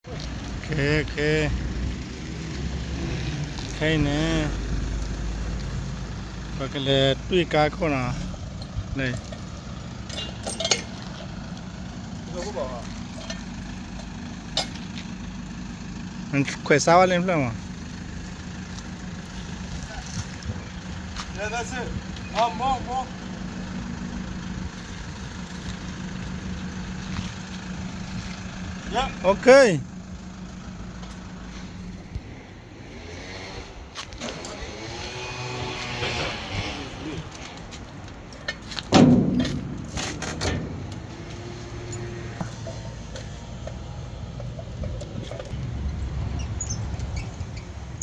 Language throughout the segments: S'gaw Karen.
ခဲ ခဲ ခဲအံၤန့ၣ် ပကလဲၤတွံၢ်ကါခိၣ်နီၤ, လဲၤ ခွဲးစါဝဲလၢဖျၢၣ်မး, okay.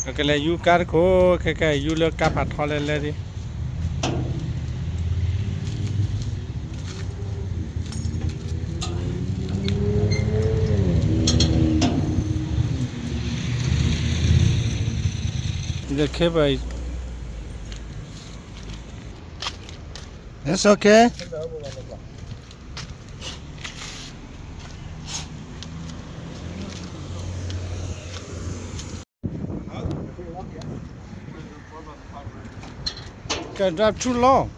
ပကလဲၤယူကါတခိၣ်, ခဲကဲယူလၢကါဖးထီလဲလဲဒံး. ဒီးခဲပၤ It's okay. Can drive too long.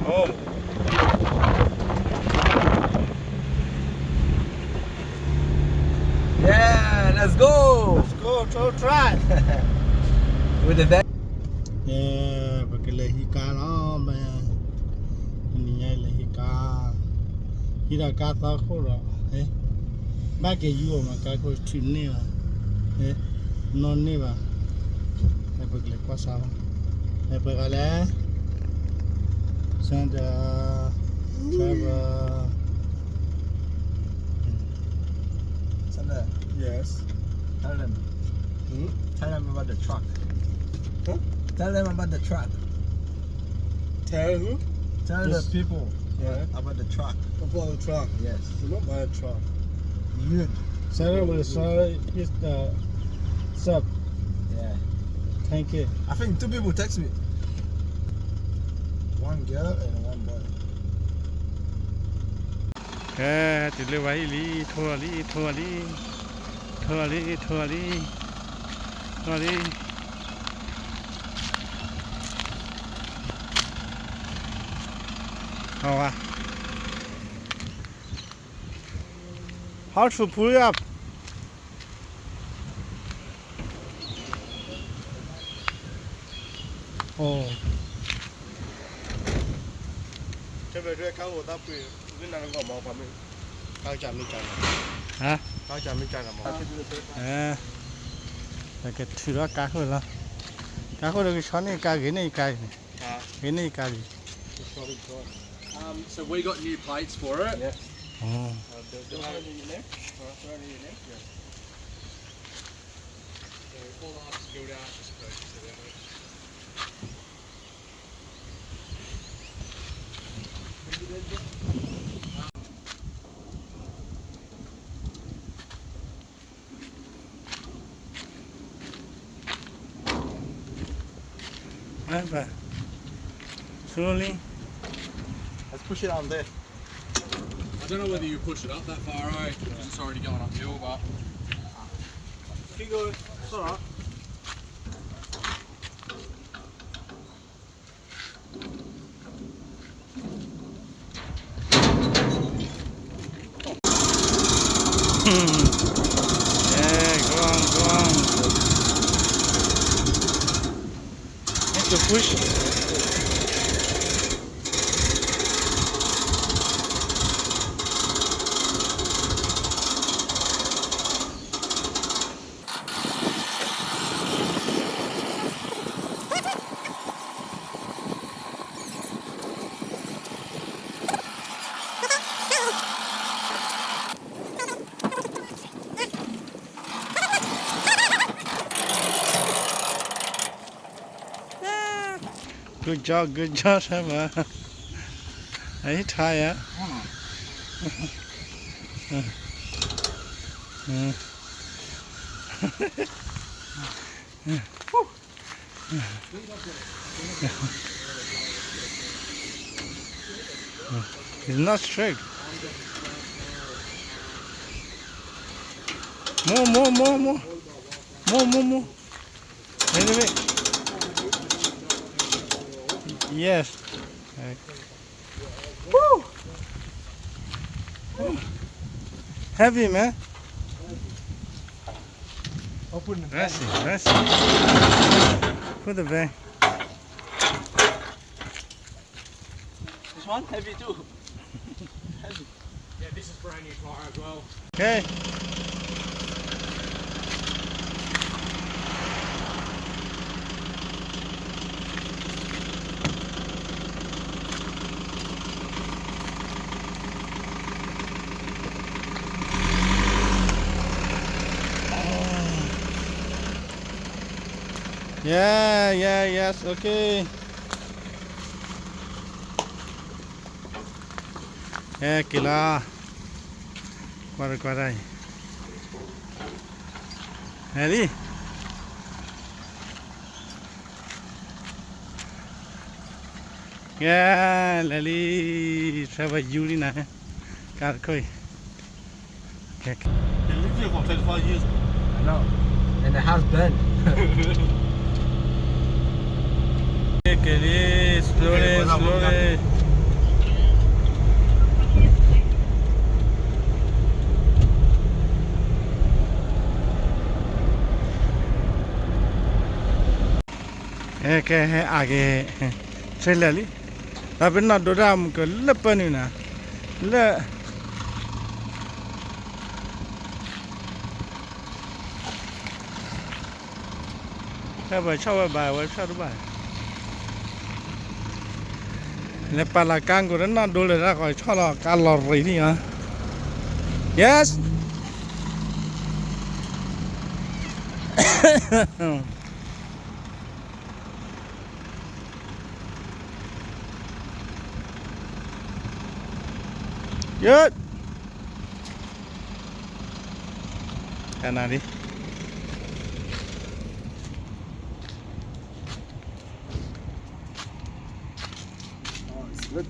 Oh. Yeah, let's go. Let's go, try, try. With the van. ပကလဲၤဟံးကါလီၤ, မ့ၢ် နံၤညါလဲၤဟံးကါ, ဟံးဒီးကါသီခိၣ်ဒီး, ဘၣ်က့ၤယူအီၤမး ကါခိၣ်ထုးန့ၢ်ဘၣ်, နီၢ်န့ၢ်ဘၣ်, ပကလဲၤကွၢ်စါဘၣ်, ပှၤဂၤလဲၣ်, Sandra, Trevor. Sandra. Yes. Tell them. Hmm? Tell them about the truck. Huh? Tell them about the truck. Tell who? Tell the people, yeah, about the truck. About the truck. Yes. We're not buying a truck. Good. Sandra will sell his, uh, sub. Yeah. Thank you. I think two people text me. One girl and one boy. ကဲ တုၤလၢဝဲအံၤလံ, ထိၣ်လီၤလံ, ထိၣ်လီၤလံ, ထိၣ်လီၤလံ, ထိၣ်လီၤလံ, ထိၣ်လီၤလံ. ဟောဝါ How to pull it up? Oh. ကဲ ဘယ်ကါအိၣ်သးပှ့ၤ လၢနၤလၢဂီၢ်မၤပှၤမ့ၢ် ကါကမ့ၢ်ကါလီၤ, ဟါ ကါကမ့ၢ်ကါလီၤမး, အဲ ပကထုးထီၣ်ကါခိၣ်လီၤ, ကါခိၣ်ဒီးကဆီန့ၢ်ကါဂ့ၤန့ၢ်ကါဂ့ၤန့ၣ်, ဂ့ၤန့ၢ်ကါဂ့ၤ. Um, so we got new plates for it. Yeah. Oh. Uh, the, the, the, the, the, yeah. So all the hubs built out, just purchase it out. Slowly. Let's push it on there. I don't know whether you push it up that far, eh? 'Cause it's already going uphill, but keep going. It's all right. Yeah, go on, go on. Need to push. Good job, good job, Trevor. Are you tired? It's not straight. More, more, more, more. More, more, more. Wait, wait, wait. Yes. Woo! Woo! Heavy, man. Open the bag. Let's see, let's see. Put the bag. This one heavy too. Heavy. Yeah, this is brand new tire as well. Okay. Yeah, yeah, yes, okay. ဟဲက့ၤလီၤ, ကွၢ်တကွၢ်တၢ်အံၤ, ဟဲလံ, ကဲ, လဲၤလံ, ဆၢဝဲယူၤလံနၤ, ကါတခိၣ်အံၤ. Okay. They lived here for twenty-five years. I know. And the house burned. Okay, slowly, slowly. ကဲ, ဟဲအါက့ၤ, ဆဲးလဲၤလံ, ဒီးပနီၢ်ဒိတၢ်မုၢ်ကလၢပၢနုာ်နၤ, လၢ ဖဲပှၤဆီၣ်ဝဲဘၣ် ဝဲဆီၣ်တဘၣ်, လဲၤပာ်လီၤကါကိးတနီၢ်ဒိလၢတၢ်ဃီ ဆီၣ်လီၤကါလီၤရံၣ်န့ၣ်, yes. Good. ကနၣ်လံ. Oh, it's good.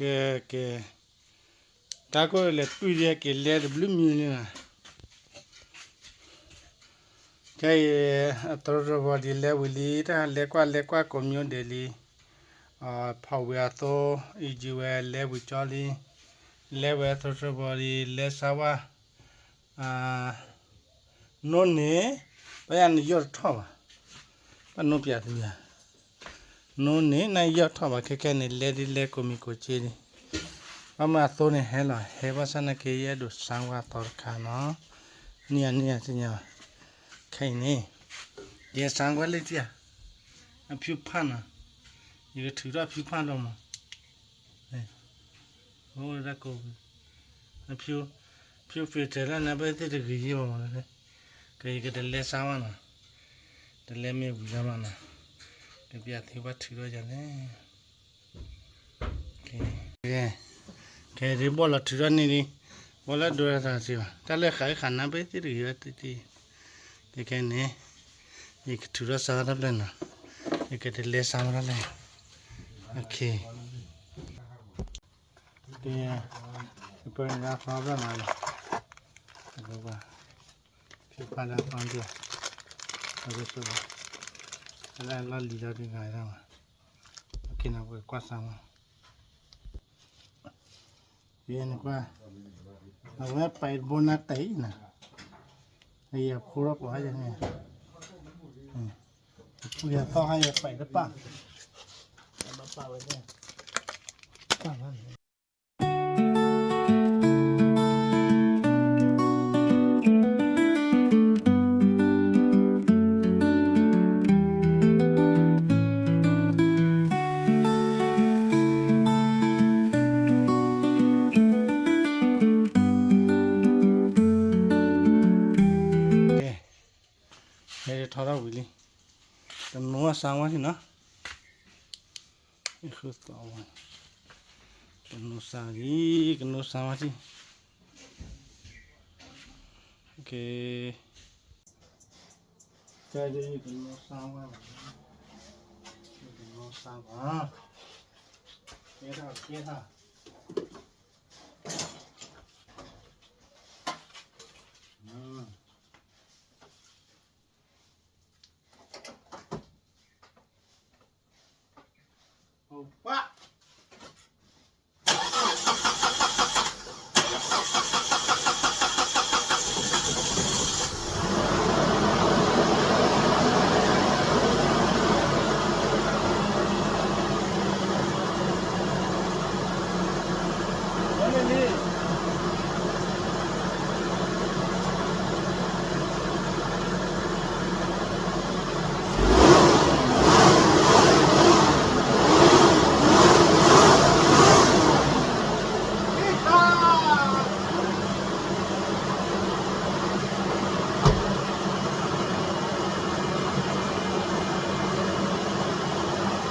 ကဲ, ကဲ, တၢ်ကိၢ်လဲၤတွံၢ်ဒ်က့ၤ လဲၤတဘျုးမံၤလံလီၤ. ခဲအံၤ အသရိာ်တဘီဒ်လဲၤဝံၤလံ, တၢ်လဲၤကွၢ်လဲၤကွၢ်ကိးမံၤဒဲးလံ. ဖီၣ်ဝံၤအသိ အံၤကံဝဲလဲၤဝံၤကၠီလံ, လဲၤဝဲအသရိာ်တဘီဒ်လဲၤစါဝါ, နိန့ၣ်, ပယါနယီၢ်တထီၣ်ဘၣ်, ပနိပျးသုဧါ. နိန့ၣ် နယီၢ်ထီၣ်ဘၣ် ခဲခဲန့ၣ် လဲၤဒ်လဲၤကိးမံၤကိးက့ဒ်, ဘၣ်မ့ၢ်အသိန့ၣ်ဟဲလီၤ ဟဲဘၣ်ဆၣ်နာ်က့ ယအဲၣ်ဒိးစါကွၢ်သီတခါနီၤ, နံၣ်ဧါနံၣ်ဧါသ့ၣ်ညါ, ခဲအံၤန့ၣ်, ယဲစါကွၢ်လၢတံၢ်ဧါ, အဖၠူဖၣ်နီၤ, ယကထုးထီၣ်ဖၠူဖၣ်လီၤမး, အိၣ်ဒၣ်ကိး, အဖၠူ, ဖၠူ filter လၢနဘၣ်သ့ၣ်တဂ့ၤယံၤဘၣ်မး, ကယကတလဲၤစါမးနီၤ, တလဲၤမ့ၢ်ဝံၤလီၤမးနီၤ, ကပျးသုဘၣ်ထုးထီၣ်ယၤလဲၣ်. ကဲ, ကဲဒ်ဘီၣ်လီၤထုးထီၣ်န့ၢ်ဒံး, ဘီၣ်လၢဒိတၢ်စံးဘၣ် တၢ်လၢဃာ်ဃာ်နါဘၣ်သ့ၣ်တဂ့ၤဘၣ်တံၢ်တံၢ်, ကဲခဲန့ၣ်, ယကထုးထီၣ်စါထီၣ်တဖျၢၣ်နီၤ, ယကတလဲၤစါမးထီၣ်လဲၣ်, ကဲ, ပၢနုာ်လၢအသီဖျၢၣ်နီၤ, ဖၠူဖၣ်လၢအသီဒံး, အကဆိ, အလၢအလီၢ်လံၤလီၤဒုးဂၤဒၣ်မး, ကဲနၤပကွၢ်စါမး ယဲနကွၢ်, အဝဲပာ်တဘိနၤတၢ်အံၤနၤ, ယဖိထီၣ်ပှၤယဲန့ၣ်, ပှၤယသီဟါယပာ်တပၣ်, ဘၣ်ပာ်ဝဲ, ပာ်ဘၣ်န့ၣ် ထီထီၣ်ဝံၤလံ, တနိစါဝါထံနီၤ, ဃုသီဝါ, တနိစါလံ, ကနိစါဝါထံ, ကဲ, ကဲ, တနိစါဝါ, တနိစါဝါ, ကဲထီၣ်, ကဲထီၣ်.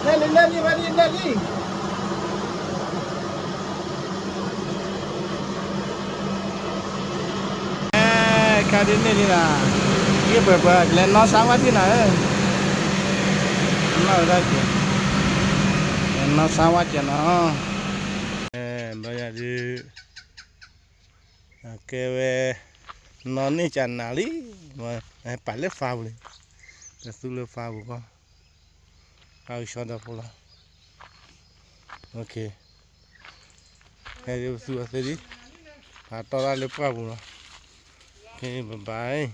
နဲၣ်လံ နဲၣ်လံ ဝဲဒ် နဲၣ်လံ. အဲ, ခါဒ်န့ၣ်လံလီၤ, ယပှဲၤပှဲၤ လဲၤနီၢ်ဆါဝါထံနီၤဧၢ, နီၢ်ဝဲဒၣ်က့ၤ, လဲၤနီၢ်ဆါဝါက့ၤနီၤ, အဲ, ဘျီယၤဒုး, ကဲဝဲ, နီၢ်န့ၢ်ကနၤလံ, ပာ်လၢဖးပူၤလံ, ပသူလၢဖးပူၤကီၢ်, ဖးကဆှီဒီဖိလီၤ, ဟဲဒ်ပသူအီၤသ့ဒံး, ပာ်တီၢ်တၢ်လၢပှၢ်ပူၤလီၤ, ဘၣ်ဘၣ်.